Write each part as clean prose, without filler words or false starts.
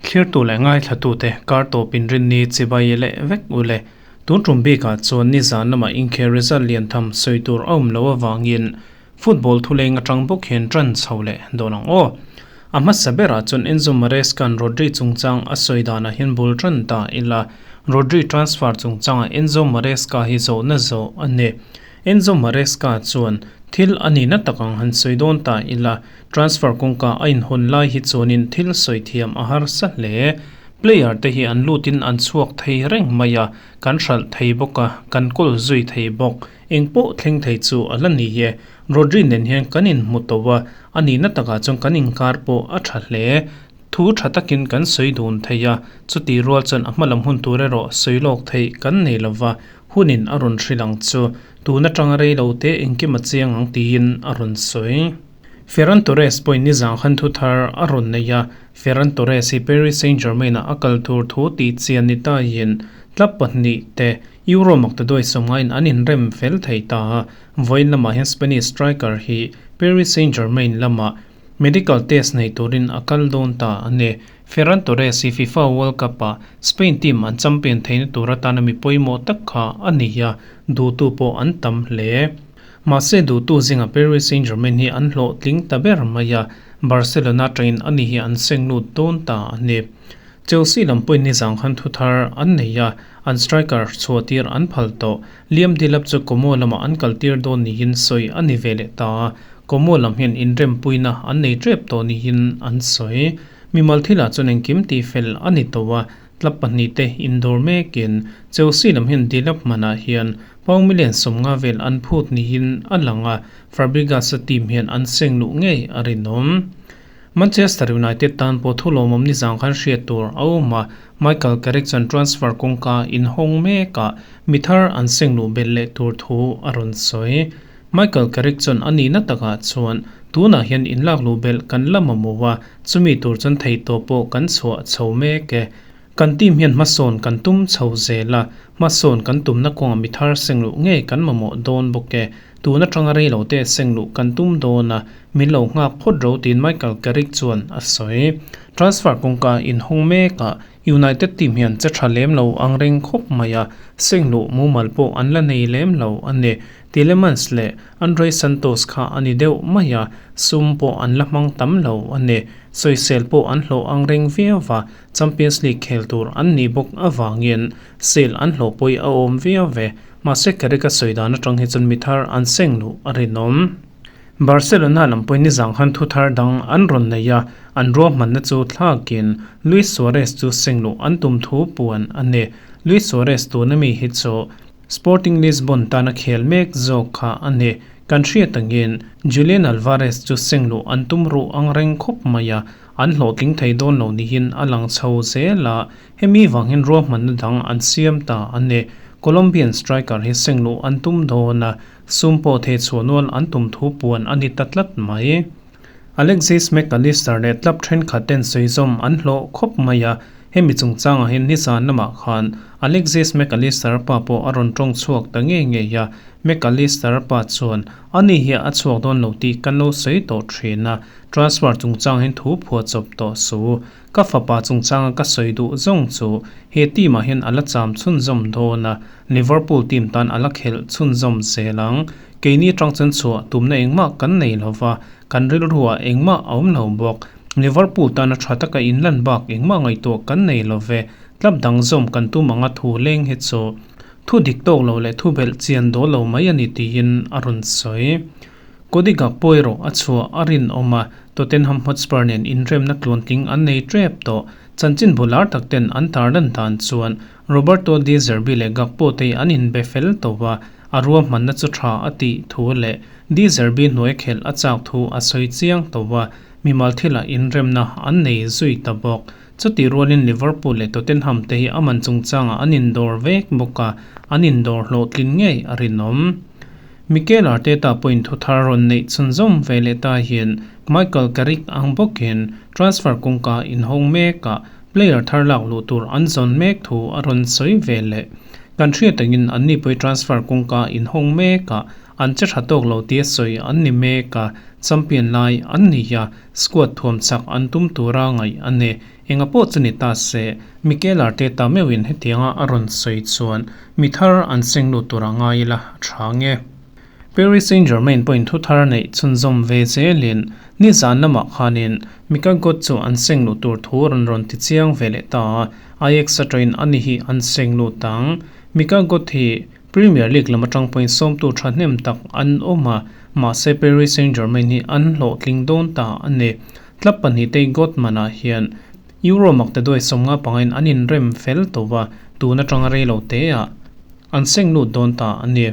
Thlirtu leh ngaithlatute kar tawp inrinni chibai leh vek u le. Tun tum bikah chuan nizan lamah inkhel result lian tham sawi tur a awm loh avangin football thuleng atang bawk hian tan chho leh dawn ang aw. A hmasa berah chuan Enzo Maresca-a'n Rodri chungchang a sawi danah hian bul tan ta ila. Rodri transfer chungchangah Enzo Maresca hi zawhna zawh a ni. Enzo Maresca chuan thil a nihna tak ang han sawi dawn ta ila. Transfer kawngka a inhawn lai hi chuanin thil sawi thiam a harsa hle. Player te hi an lutin an chhuak thei reng mai a, kan hralh thei bawk a, kan kawl zui thei bawk. Eng pawh thleng thei chu a la ni e. Rodri nen hian kan inhmu tawh a, a nihna takah chuan kan inkar pawh a tha hle. Thu tha takin kan sawi dun thei a, chutih rual chuan a hmalam hun tur erawh sawi lawk theih kan nei lova, hunin a rawn hrilh ang chu. Tun atanga rei lo te engkim a chiang ang tiin a rawn sawi. Ferran Torres pawhin nizang khan thu thar a rawn nei a, Ferran Torres hi Paris Saint-Germain-ah a kal tur thu tih chian ni taiin club pahnih te Euro maktaduai sawmngaiin an inrem fel thei ta a, vawiin lamah hian Spanish striker hi Paris Saint-Germain lamah medical test nei turin a kal dawn ta a ni. Ferran Torres hi FIFA World Cup-ah Spain team an champion theihna tur atana mi pawimawh tak kha a ni a, duhtu pawh an tam hle. Mahse duhtu zingah Paris Saint-Germain hi an hlawhtling ta ber mai a, Barcelona atangin ani hi an seng lut dawn ta a ni. Chelsea lam pawhin nizang khan thu thar an nei a, an striker chhuahtir an phal tawh. Liam Delap chu Como lamah an kaltir dawn niin sawi a ni ve leh ta a, Como lam hian inrempuina an nei tep tawh niin an sawi. Mimal thilah chuan engkim tihfel a ni tawh a, Club pahnihte indawr mekin Chelsea lam hian Delap hmanah hian Pau million 50 vel an phut niin a lang a, Fabregas-a team hian an seng luh ngei a rinawm. Manchester United tan pawh thu lawmawm nizang khan hriat tur a awm a, Michael Carrick chuan transfer kawngka inhawng mekah mi thar an seng luh belh leh tur thu a rawn sawi. Michael Carrick chuan a nihna takah chuan tunah hian inlak luh belh kan la mamawh a, chumi tur chuan theihtawp pawh kan chhuah chho mek e. Kan team hian hmasawn kan tum chho zel a, hmasawn kan tumna kawngah mi thar seng luh ngei kan mamawh dawn bawk e. Tun atanga rei lo te seng luh kan tum dawn a, min lo nghak phawt ro tiin Michael Carrick chuan a sawi. Transfer kawngka inhawng mekah United team hian che tha lem lo ang reng khawp mai a, seng luh mumal pawh an la nei lem lo a ni. Tielemans leh Andrey Santos kha a ni deuh mai a, sum pawh an la hmang tam lo a ni. Sawisel pawh an hlawh ang reng viau va, Champions League khel tur an nih bawk avangin sale an hlawh pawi a awm viau ve. Mahse Carrick-a sawi dan atang hi chuan mi thar an seng luh a rinawm. Barcelona lam pawhin nizang khan thu thar dang an rawn nei a, an ruahmanna chu thlakin Luis Suarez chu seng luh an tum thu puan a ni. Luis Suarez tuna mi hi chu Sporting Lisbon tana khel mek zawk kha a ni. Kan hriat angin Julian Alvarez chu seng luh an tum ruh ang reng khawp mai a, an hlawhtling thei dawn lo niin a lang chho zel a, hemi vang hian ruahmanna dang an siam ta a ni. Colombian striker hi seng luh an tum dawn a, sum pawh thei chhuah nual an tum thu puan a ni ta tlat mai. Alexis Mac Allister leh club thenkhat ten sawi zawm an hlawh khawp mai a, hemi chungchangah hian nizan lamah khan Alexis Mac Allister pa pawh a rawn tawng chhuak ta ngei ngei a, Mac Allister pa chuan ani hi a chhuak dawn lo tih kan lo sawi tawh thin a, Transfer chungchang hian thu phuah chawp tawh su. Ka fapa chungchanga ka sawi duh zawng chu he team ah hian a la cham chhunzawm dawn a, Liverpool team tan a la khelh chhunzawm zel ang. Keini atang chuan chhuah tumna engmah kan nei lo va, kan rilru ah engmah a awm lo bawk. Liverpool tana tha taka inlan bak engmah ngaihtuah kan nei lo ve. Club dang zawm kan tum anga thu leng hi chu thu dik tawk lo leh thu belh chian dawl lo mai a ni tiin a rawn sawi. Cody Gakpo erawh a chhuah a rinawm a, Tottenham Hotspur nen inremna tluantling an nei tep tawh. Chanchin bular tak ten an tarlan dan chuan Roberto De Zerbi leh Gakpo te an inbe fel tawh a, a ruahmanna chu tha a tih thu leh De Zerbi hnuai khelh a chak thu a sawi chiang tawh a, mimal thilah inremna an nei zui ta bawk. Chutih rualin Liverpool leh Tottenham te hi a man chungchangah an indawr vek bawk a, an indawr hlawhtlin ngei a rinawm. Mikel Arteta pawhin thu thar rawn neih chhunzawm ve leh ta hian Michael Carrick ang bawkin transfer kawngka inhawng mekah player thar lak luh tur an zawn mek thu a rawn sawi ve leh. Kan hriat angin anni pawhi transfer kawngka inhawng mekah an che tha tawk lo tia sawi an ni mek a, champion lai an ni a, squad thuam chak an tum tura ngaih a ni. Enga pawh chu ni ta se, Mikel Arteta meuhin hetianga a rawn sawi chuan mi thar an seng lut tur a ngai ila a tha nge. Paris Saint-Germain pawhin thu thar neih chhunzawm ve zelin nizan lamah khanin Mika Götze chu an seng luh tur thu rawn rawn ti chiang ve leh ta a, Ajax atangin ani hi an seng lut ang. Mika Götze hi Premier League lam atang pawhin sawmtu thahnem tak an awm a, mahse Paris Saint-Germain hi an hlawhtling dawn ta a ni. Club pahnihte Götze-ah hian Euro makte duai 50 pangain an inrem fel tawh a, tun atanga rei lo teah an seng lut dawn ta a ni.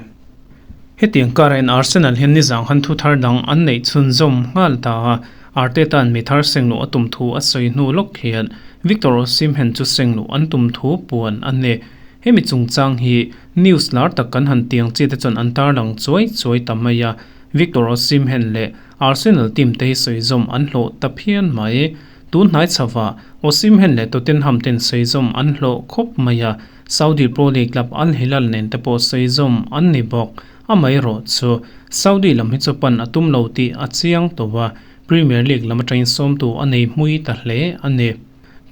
Hetiang karain Arsenal hian nizang han thu thar dang an neih chhunzawm nghal ta a, Arteta-a'n mi thar seng luh a tum thu a sawi hnu lawk hian Victor Osimhen chu seng luh an tum thu puan a ni. Hemi chungchang hi news lar tak kan han tiang chi te chuan an tarlang chuai chuai ta mai a, Victor Osimhen leh Arsenal team te hi sawizawm an hlawh ta phian mai. Tun hnai chhava Osimhen leh Tottenham ten sawizawm an hlawh khawp mai a, Saudi Pro League club Al Hilal nen te pawh sawizawm an ni bawk. Amaherawh chu Saudi lam hi chu pan a tum lo tih a chiang tawh a, Premier League lam atangin sawmtu a nei hmui ta hle a ni.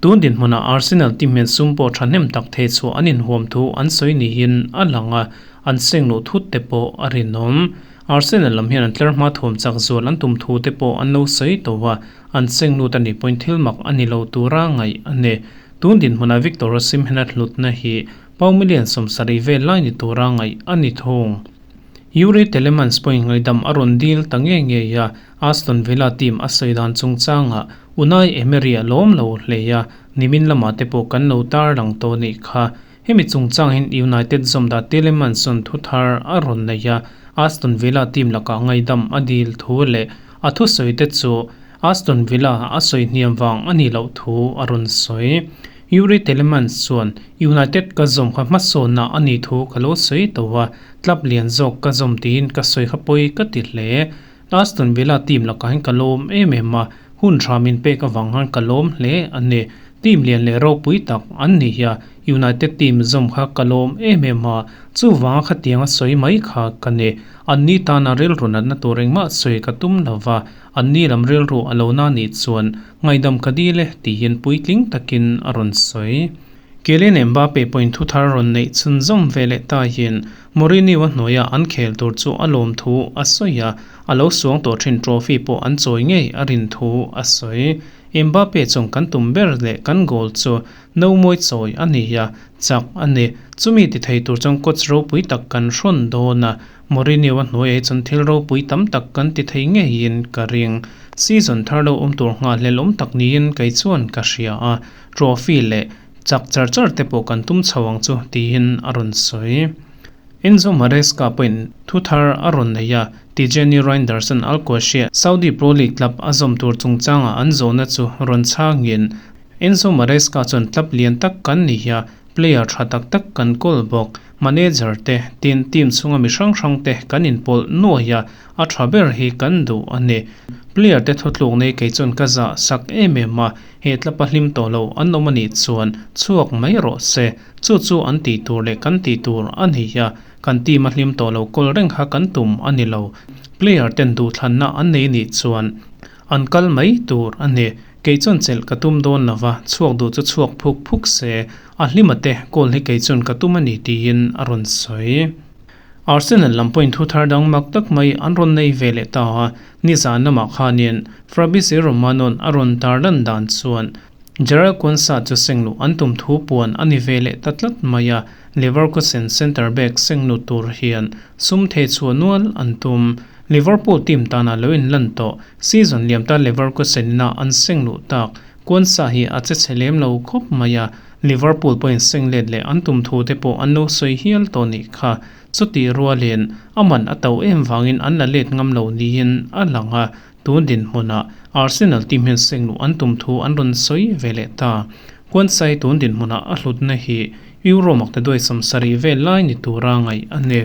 Tun dinhmunah Arsenal team hian sum pawh thahnem tak thei chhuah an inhuam thu an sawi niin a lang a, an seng luh thut te pawh a rinawm. Arsenal lam hian an tlar hma thuam chak zual an tum thu te pawh an lo sawi tawh a, an seng lut a nih pawhin thil mak a ni lo tura ngaih a ni. Tun dinhmunah Victor Osimhen a hlutna hi pau million 70 vel lai ni tura ngaih a ni thung. Youri Tielemans pawhin ngaihdam a rawn dil ta nge ngei a, Aston Villa team a sawi dan chungchangah Unai Emery a lawm lo hle a, nimin lamah te pawh kan lo tarlang tawh nih kha. Hemi chungchang hian United zawm dah Tielemans chuan thu thar a rawn nei a, Aston Villa team lakah ngaihdam a dil thu leh a thusawi te chu Aston Villa a sawi hniam vang a nih loh thu a rawn sawi. Youri Tielemans chuan, United ka zawm kha hmasawnna a nih thu ka lo sawi tawh a, club lian zawk ka zawm tiin ka sawi kha pawi ka ti hle. Aston Villa team lakah hian ka lawm em em a, hun tha min pek avang khan ka lawm hle a ni. Team lian leh ropui tak an ni hi a, United team zawm kha ka lawm em em a, chuvanga khatianga sawi mai kha ka ni. Anni tana rilru natna tur engmah sawi ka tum lova, anni lam rilru a lo na nih chuan Ngaihdam ka dil e tiin puitling takin a rawn sawi. Kylian Mbappe pawhin thu thar rawn neih chhunzawm ve leh ta hian Mourinho a hnuaia an khel tur chu a lawm thu a sawi a, a lo suang tawh thin trophy pawh an chawi ngei a rin thu a sawi. Mbappe chuan kan tum ber leh kan goal chu no mawi chawi a ni a, chak a ni. Chumi ti thei tur chuan coach ropui tak kan hrawn dawn a, Mourinho a hnuaiah hi chuan thil ropui tam tak kan ti thei ngeiin ka ring. Season thar lo awm tur nghahhlelh awm tak niin kei chuan ka hria a, trophy leh chak char char te pawh kan tum chho ang chu tiin a rawn sawi. Enzo Maresca pawhin thu thar a rawn nei a, Tijjani Reijnders-a'n Al Qadsiah Saudi Pro League club a zawm tur chungchangah an zawhna chu rawn chhangin Enzo Maresca chuan club lian tak kan ni hi a, Player tha tak tak kan kawl bawk. Manager te, tin team chhunga mi hrang hrang te kan inpawlh nuai a, a tha ber hi kan duh a ni. Player te thutluk nei kei chuan ka zah sak em em a, he tlapa hlim tawh lo an awm a nih chuan chhuak mai rawh se. Chu chu an tih tur leh kan tih tur a ni a, kan team a hlim tawh lo kawl reng kha kan tum a ni lo. Player ten duhthlanna an nei nih chuan an kal mai tur a ni. Kei chuan chelh ka tum dawn lova, chhuak duh chu chhuak phuk phuk se, a hlima te call hi kei chuan ka tum a ni tiin a rawn sawi. Arsenal lam pawhin thu thar dang mak tak mai an rawn nei ve leh ta a, nizan lamah khanin Fabrizio Romano-a'n a rawn tar lan dan chuan Jarell Quansah chu sengluh an tum thu puan a ni ve leh ta tlat mai a, Leverkusen centre back sengluh tur hian sum thei chhuah nual an tum. Liverpool team tana lo inlan tawh season liam ta Leverkusen ina an seng luh tak Quansah hi a che chhe lem lo khawp mai a, Liverpool pawhin seng let leh an tum thu te pawh an lo sawi hial tawh nih kha. Chutih rualin a man a to em vangin an la let ngam lo niin a lang a, tun dinhmunah Arsenal team hian seng luh an tum thu an rawn sawi ve leh ta. Quansah hi tun dinhmunah a hlutna hi Euro makte duai 70 vel lai ni tura ngaih a ni.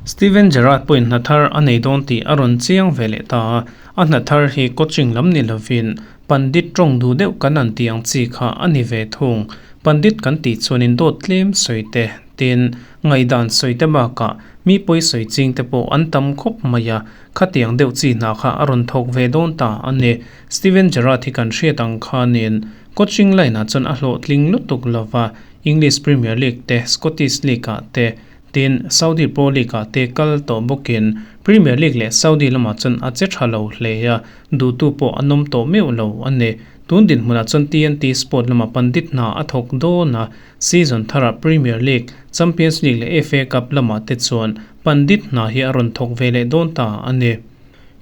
Steven Gerrard pawhin hna thar a nei dawn tih a rawn chiang ve leh ta a, a hna thar hi coaching lam ni lovin pandit tawng duh deuh kan an tih ang chi kha a ni ve thung. Pandit kan tih chuanin dawt tlem sawi te, tin, ngaihdan sawi te bakah mi pawi sawi ching te pawh an tam khawp mai a, khatiang deuh chi hna kha a rawn thawk ve dawn ta a ni. Steven Gerrard hi kan hriat ang khanin. Coaching line-ah chuan a hlawhtling lutuk lova, English Premier League te, Scottish League-ah te, tin Saudi Pro League-ah te kal tawh bawkin Premier League leh Saudi lamah chuan a che tha lo hle a, duhtu pawh an awm tawh meuh lo a ni. Tun dinhmunah chuan TNT Sport lamah pandit hna a thawk dawn a, season tharah Premier League, Champions League leh FA Cup lamah te chuan pandit hna hi a rawn thawk ve leh dawn ta a ni.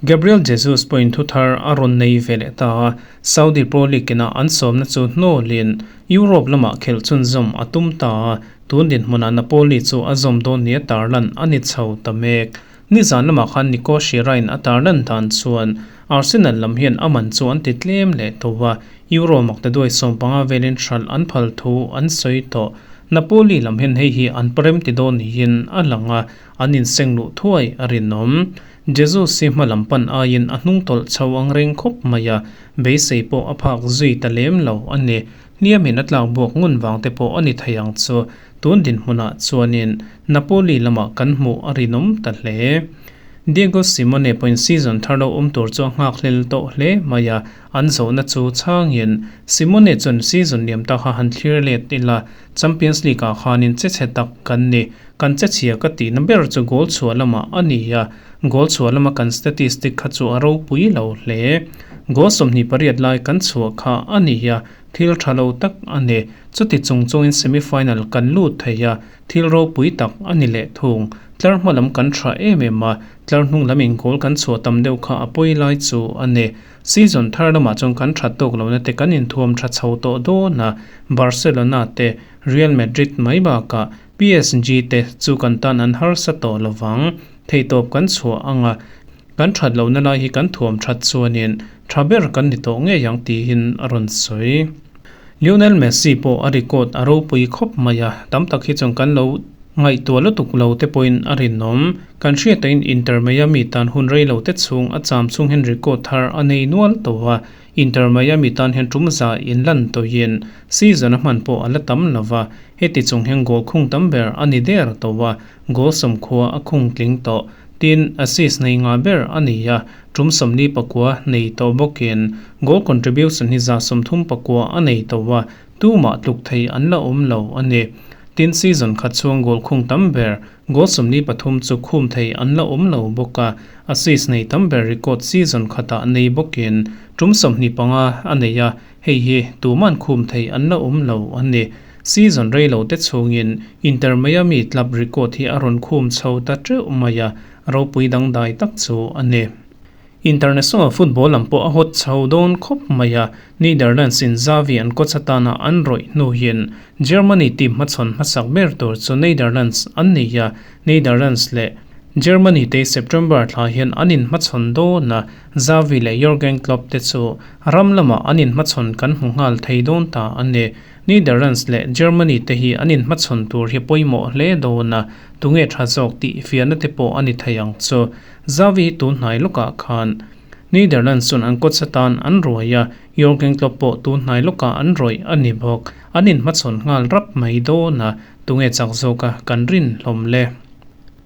Gabriel Jesus pawhin thu thar a rawn nei ve leh ta a, Saudi Pro League ina an sawmna chu hnawlin Europe lamah khelh chhunzawm a tum ta a, tun dinhmunah Napoli chu a zawm dawn nia tarlan a ni chho ta mek. Nizan lamah khan Nico Shearer-in a tarlan dan chuan Arsenal lam hian a man chu an ti tlem leh tawh a, Euro maktaduai 15 velin hralh an phal thu an sawi tawh. Napoli lam hian hei hi an parem ti dawn niin a lang a, an inseng luh thuai a rinawm. Jesus hi hma lam pan aiin a hnung tawlh chho ang reng khawp mai a, beisei pawh a phak zui ta lem lo a ni. Hliamin a tlak buak ngun vang te pawh a ni thei ang chu. Tun dinhmunah chuanin Napoli lamah kan hmuh a rinawm ta hle. Diego Simeone pawhin season thar lo awm tur chu a nghakhlel tawh hle mai a, an zawhna chu chhangin Simeone chuan season liam ta kha han thlir let ila, Champions League-ah khanin che chhe tak kan ni. Kan che chhia ka tihna ber chu goal chhuah lamah a ni a, goal chhuah lama kan statistic kha chu a ropui lo hle. Goal 28 lai kan chhuah kha a ni a, thil tha lo tak a ni. Chuti chung chungin semi final kan lut thei a, thil ropui tak a ni leh thung. Tlar hma lam kan tha em em a, tlar hnung lamin goal kan chhuah tam deuh kha a pawi lai chu a ni. Season thar lamah chuan kan that tawk lohna te kan inthuam tha chho tawh dawn a, Barcelona te, Real Madrid mai bakah PSG te chu kan tan an harsa tawh lovang. Theihtawp kan chhuah ang a, kan that lohna lai hi kan thuam that chuanin tha ber kan ni tawh ngei ang tiin a rawn sawi. Lionel Messi pawh a record a ropui khawp mai a, tam tak hi chuan kan lo ngaihtuah lutuk lo te pawhin a rinawm. Kan hriataiin Inter Miami tan hun rei lo te chhung a cham chhung hian record thar a nei nual tawh a, Inter Miami tan hian tum za inlan tawhin season a hman pawh a la tam lo va, heti chung hian goal khung tam ber a ni der tawh a, goal 90 a khung tling tawh. Tin, assist nei nga ber a ni a, tum 49 nei tawh bawkin goal contribution hi 39 a nei tawh a, tumah tluk thei an la awm lo a ni. Tin, season khat chhung goal khung tam ber, goal 43 chu khum thei an la awm lo bawk a, assist nei tam ber record season khatah nei bawkin tum 25 a nei a, hei hi tuman khum thei an la awm lo a ni. Season rei lo te chhungin Inter Miami club record hi a rawn khum chho ta teuh mai a, ropui dangdai tak chu a ni. International football lam pawh a hawt chho dawn khawp mai a, Netherlands in Xavi an coach atana an rawih hnu hian Germany team hmachhawn hmasak ber tur chu Netherlands an nei a, Netherlands leh Germany te September thla hian an inhmachhawn dawn a, Xavi leh Jurgen Klopp te chu ram lamah an inhmachhawn kan hmu nghal thei dawn ta a ni. Netherlands leh Germany te hi an inhmachhawn tur hi pawimawh hle dawn a, tunge tha zawk tih fiahna te pawh a ni thei ang chu. Xavi hi tun hnai lawkah khan Netherlands chuan an coach atan an ruai a, Jurgen Klopp pawh tun hnai lawkah an rawih a ni bawk. An inhmachhawn nghal rap mai dawn a, tunge chak zawka kan rin hlawm le.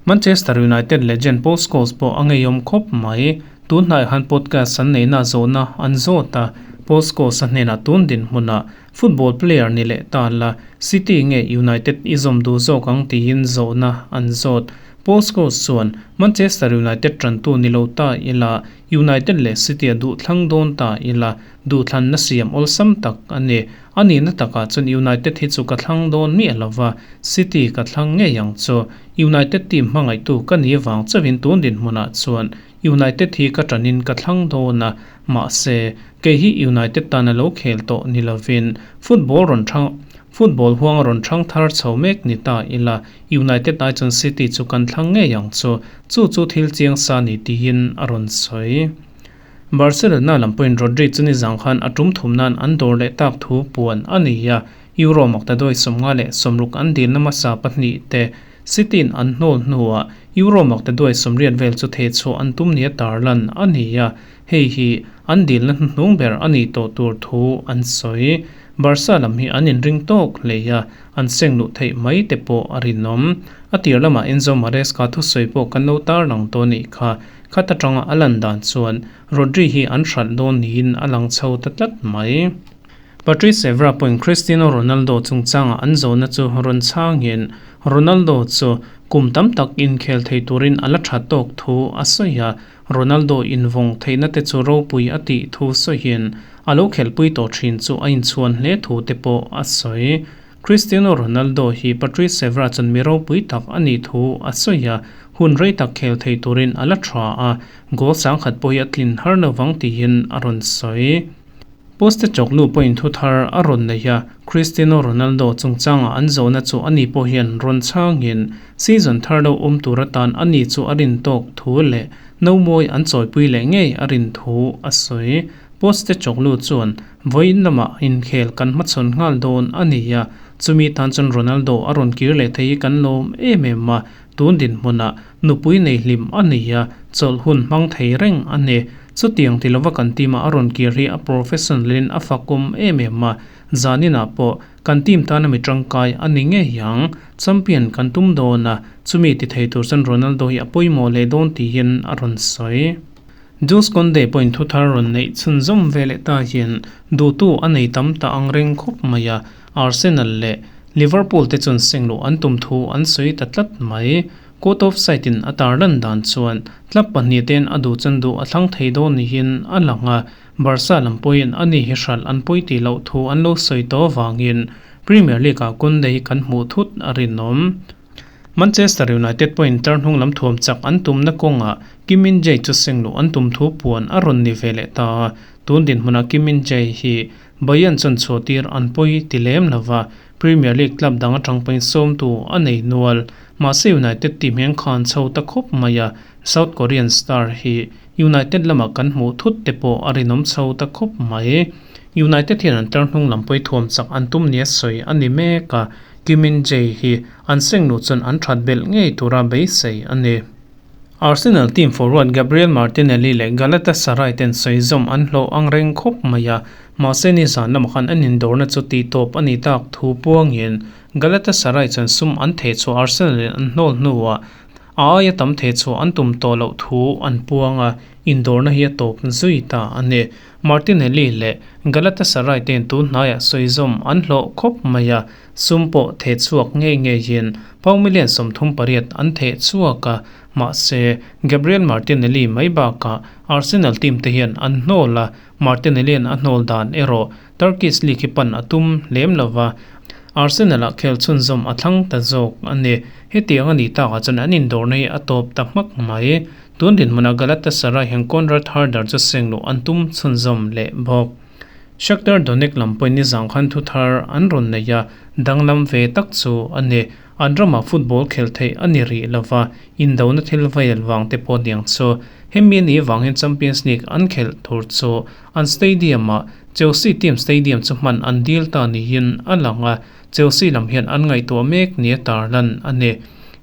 Manchester United legend Paul Scholes pawh a ngeiawm khawp mai. Tun hnaiah khan podcast an neihna zawhna an zawt a, Paul Scholes a hnenah tun dinhmunah football player ni leh ta la, City nge United i zawm duh zawk ang tiin zawhna an zawt. Paul Scholes chuan Manchester United tantu ni lo ta ila, United leh City a duh thlang dawn ta ila, duhthlanna siam awlsam tak a ni. A nihna takah chuan United hi chu ka thlang dawn miah lova, City ka thlang ngei ang chu. United team hmangaihtu ka ni vang chauhin tun dinhmunah chuan United hi ka tanin ka thlang dawn a, mahse, kei hi United tan a lo khel tawh ni lovin football rawn thang football huang rawn thang thar chho mek ni ta ila, United ai chuan City chu kan thlang ngei ang chu, chu chu thil chiang sa ni tiin a rawn sawi. Barcelona lam pawhin Rodri chu nizang khan a tum thum nan an dawr leh tak thu puan a ni a, Euro maktaduai 56 an dilna hmasa pahnih te City-in an hnawl hnuah Euro maktaduai 80 vel chu thei chhuah an tum nia tarlan a ni a, hei hi an dilna hnuhnung ber a ni tawh tur thu an sawi. Barca lam hi an inring tawk hlei a, an seng luh theih mai te pawh a rinawm. A tir lamah Enzo Maresca thusawi pawh kan lo tarlang tawh a nih kha. Khat atanga a lan dan chuan Rodri hi an hralh dawn niin a lang chho ta tlat mai. Patrice Evra pawhin Cristiano Ronaldo chungchanga an zawhna chu rawn chhangin, Ronaldo chu kum tam tak inkhel thei turin a la tha tawk thu a sawi a, Ronaldo invawng theihna te chu ropui a tih thu sawiin a lo khelhpui tawh thin chu a inchhuan hle thu te pawh a sawi. Cristiano Ronaldo hi Patrice Evra chuan mi ropui tak a nih thu a sawi a, hun rei tak khel thei turin a la tha a, goal sangkhat pawh hi a tlin har lovang tiin a rawn sawi. Postecoglou pawhin thu thar a rawn nei a, Cristiano Ronaldo chungchanga an zawhna chu ani pawh hian rawn chhangin season thar lo awm tur atan ani chu a rin tawk thu leh nomawi an chawipui leh ngei a rin thu a sawi. Postecoglou chuan, Vawiin lamah inkhel kan hmachhawn nghal dawn a ni a, chumi tan chuan Ronaldo a rawn kir leh thei hi kan lawm em em a, tun dinhmunah nupui nei hlim a ni a, chawlh hun hmang thei reng a ni. Chutiang ti lova kan team-a a rawn kir hi a professional in a fakawm em em a, zaninah pawh kan team tana mi tangkai a ni ngei ang. Champion kan tum dawn a, chumi ti thei tur chuan Ronaldo hi a pawimawh leh dawn tiin a rawn sawi. Jules Kounde pawhin thu thar rawn neih chhunzawm ve leh ta hian duhtu a nei tam ta ang reng khawp mai a, Arsenal leh Liverpool te chuan sengluh an tum thu an sawi ta tlat mai. Court of Site in a tarlan dan chuan club pahnih te'n a duh chuan duh a thlang thei dawn niin a lang a, Barca lam pawhin ani hi hralh an pawi tih loh thu an lo sawi tawh avangin Premier League ah Kounde hi kan hmuh thut a rinawm. Manchester United pawhin tlar hnung lam thuam chak an tumna kawngah Kim Min-jae chu sengluh an tum thu puan a rawn ni ve leh ta a, tun dinhmunah Kim Min-jae hi Bayern chuan chhuahtir an pawi ti lem lova, Premier League club dang atang pawhin sawmtu a nei nual. Mahse United team hian khan chho ta khawp mai a, South Korean star hi United lamah kan hmuh thut te pawh a rinawm chho ta khawp mai. United hian an tlar hnung lam pawi thuam chak an tum nia sawi a ni mek a, Kim Min-jae hi an sengluh chuan an that belh ngei tura beisei a ni. Arsenal team forward Gabriel Martinelli leh Galatasaray ten sawi zawm an hlawh ang reng khawp mai a, mahse nizan lamah khan an indawrna chu tihtawp a ni tak thu puangin Galatasaray chuan sum an theh chhuah Arsenal in an hnawl hnuah a aia tam theh chhuah an tum tawh loh thu an puang a, indawrna hi a tawp zui ta a ni. Martinelli leh Galatasaray ten tun hnaiah sawi zawm an hlawh khawp mai a, sum pawh theh chhuak ngei ngeiin pound million 38 an theh chhuak a, mahse Gabriel Martinelli mai bakah Arsenal team te hian an hnawl a, Martinelli-a'n a hnawl dan erawh Turkish League hi pan a tum lem lo va, Arsenal-ah khel chhunzawm a thlang ta zawk a ni. Hetiang a nih takah chuan an indawrna hi a tawp ta hmak mai. Tun dinhmunah Galatasaray hian Konrad Harder chu sengluh an tum chhunzawm leh bawk. Shakhtar Donetsk lam pawhin nizang khan thu thar an rawn nei a, danglam ve tak chu a ni. An ramah football khel theih a ni rih lo va, indona thil vail vang te pawh niang chu. Hemi ni vang hian Champions League an khelh tur chu an stadium-ah Chelsea team stadium chu hman an dil ta niin a lang a, Chelsea lam hian an ngaihtuah mek nia tarlan a ni.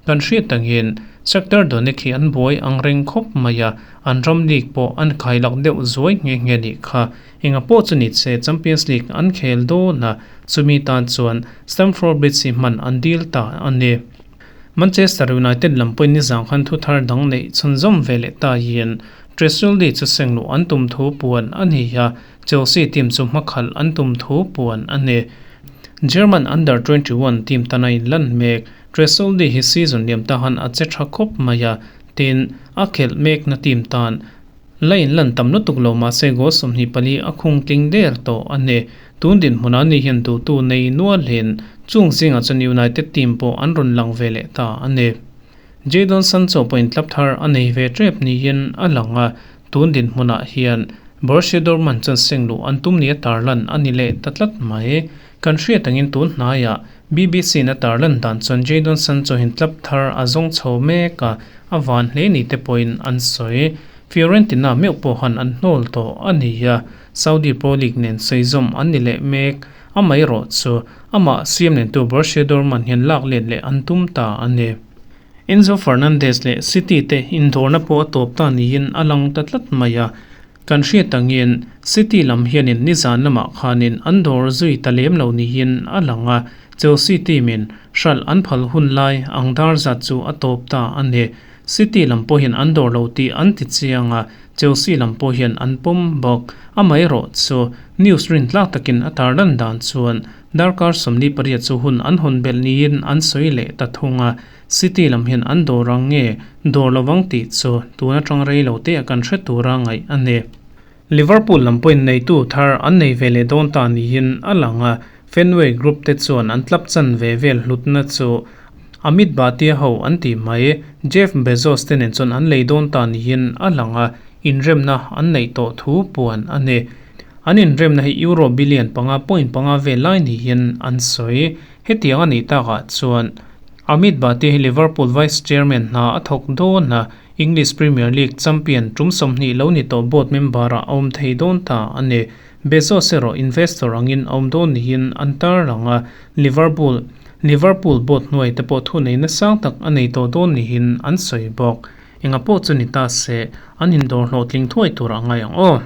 Kan hriat tangin Shakhtar Donetsk hi an buai ang reng khawp mai a, an ram league pawh an khailak deuh zuai nghe nghe nih kha. Enga pawh chu ni che Champions League an khel dawn a, chumi tan chuan Stamford Bridge hi hman an dil ta a ni. Manchester United lam pawhin nizang khan thu thar dang neih chhunzawm ve leh ta hian Tresoldi chu sengluh an tum thu puan a ni a, Chelsea team chu hmakhalh an tum thu puan a ni. German Under 21 team tana inlan mek Tresoldi hi season liam ta han a che tha khawp mai a, tin, a khelh mekna team tan la inlan tam lutuk lo mahse goal 24 a khung tling der tawh a ni. Tun dinhmunah ni hian duhtu nei nualin chung zingah chuan United team pawh an rawn lang ve leh ta a ni. Jadon Sancho pawhin club thar a nei ve tep niin a lang a, tun dinhmunah hian Borussia Dortmund chuan sengluh an tum nia tarlan a ni leh ta tlat mai. Kan hriat angin tun hnaiah BBC in a tarlan dan chuan Jadon Sancho hian club thar a zawng chho mek a, a van hle ni te pawhin an sawi. Fiorentina meuh pawh han an hnawl tawh a ni a, Saudi Pro League nen sawi zawm an ni leh mek. Amaherawh chu amah siam nentu Borussia Dortmund hian lak let leh an tum ta a ni. Enzo Fernandez leh City te indawrna pawh a tawp ta niin a lang ta tlat mai a. Kan hriat angin City lam hianin nizan lamah khanin an dawr zui ta lem lo niin a lang a, Chelsea team in hralh an phal hun lai ang dar zat chu a tawp ta a ni. City lam pawhin an dawr lo tih an ti chiang a, Chelsea lam pawh hian an pawm bawk. Amaherawhchu, news rintlak takin a tarlan dan chuan darkar 48 chu hun an hawn belh niin an sawi leh ta thung a, City lam hian an dawr ang nge dawr lovang tih chu tun atang rei lo te ah kan hre tura ngaih a ni. Liverpool lam pawhin neitu thar an nei ve leh dawn ta niin a lang a, Fenway Group te chuan an tlap chan ve vel hlutna chu Amit Bhatia ho an tih mai, Jeff Bezos te nen chuan an lei dawn ta niin a lang a, inremna an neih tawh thu puan a ni. An inremna hi Euro billion panga point panga vel lai niin an sawi. Hetiang a nih takah chuan Amit Bhatia hi Liverpool vice chairman hna a thawk dawn a, English Premier League champion tum 20 lo ni tawh board member ah a awm thei dawn ta a ni. Bezos erawh investor angin a awm dawn niin an tarlang a, Liverpool Liverpool board hnuai te pawh thu neihna sang tak a nei tawh dawn niin an sawi bawk. Enga pawh chu ni ta se, an indawr hlawhtling thuai tur a ngai ang aw.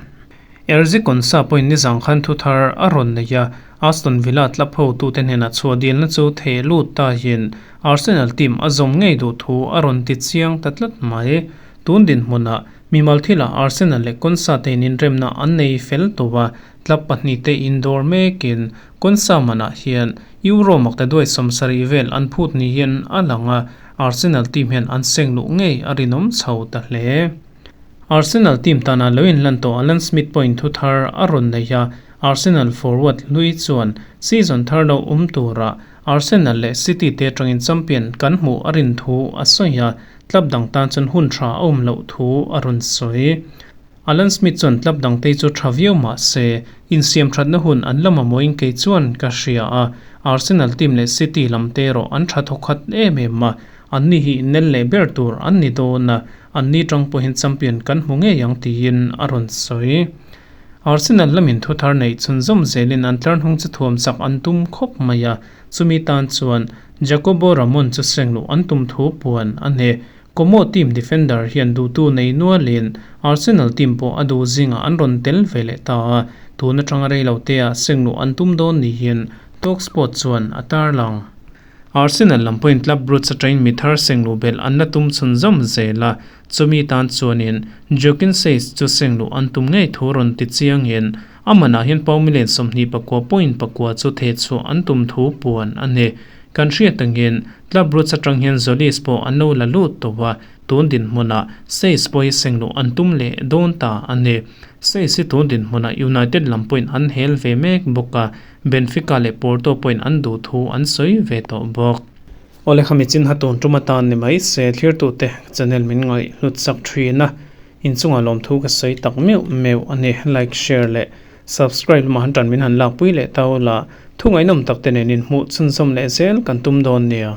Erzi Konsa pawhin nizang khan thu thar a rawn nei a, Aston Villa club hotute hnenah chhuah dilna chu theh lut tahin Arsenal team a zawm ngei duh thu a rawn ti chiang ta tlat mai. Tun dinhmunah mimal thilah Arsenal leh Konsa te inremna an nei fel tawh a, club pahnihte indawr mekin Konsa manah hian Euro makta duai 70 vel an phut niin a lang a, Arsenal team hian an seng luh ngei a rinawm chho ta hle. Arsenal team tana lo inlan tawh Alan Smith pawhin thu thar a rawn nei a, Arsenal forward hlui chuan season thar lo awm tura Arsenal leh City te atangin champion kan hmuh a rin thu a sawi a, club dang tan chuan hun tha a awm loh thu a rawn sawi. Alan Smith chuan club dang te chu tha viau mah se, insiam thatna hun an la mamawhin kei chuan ka hria a, Arsenal team leh City lam te erawh an tha thawkhat em em a, anni hi innel leh ber tur an ni dawn a, anni tang pawhin champion kan hmu ngei ang tiin a rawn sawi. Arsenal lamin thu thar neih chhunzawm zelin an tlar hnung chu thuam chak an tum khawp mai a, chumi tan chuan Jacobo Ramon chu seng luh an tum thu puan a ni. Como team defender hian duhtu nei nualin Arsenal team pawh a duh zingah an rawn tel ve leh ta a, tun atanga rei lo te ah seng luh an tum dawn niin Talksport chuan a tarlang. Arsenal lam pawhin Club Brugge atangin mi thar seng luh belh an la tum chhunzawm zel a, chumi tan chuanin Joaquin Seys chu seng luh an tum ngei thu rawn ti chiangin a manah hian pau million 29 point pakua chu theh chhuah an tum thu puan a ni. Kan hriat angin Club Brugge atang hian Tzolis pawh an lo la lut tawh a, tun dinhmunah Seys pawh hi seng luh an tum leh dawn ta a ni. Seys hi tun dinhmunah United lam pawhin an hel ve mek bawk a, Benfica leh Porto pawhin an duh thu an sawi ve tawh bawk. Awle khami chin ha tun tum atan ni mai se thlirtute channel min ngaih hlut sak thin a, inchungah lawmthu ka sawi tak meuh meuh a ni. Like, share leh subscribe lamah han tan min han lakpui leh ta ula, thu ngaihnawm tak te nen inhmuh chhunzawm leh zel kan tum dawn nia.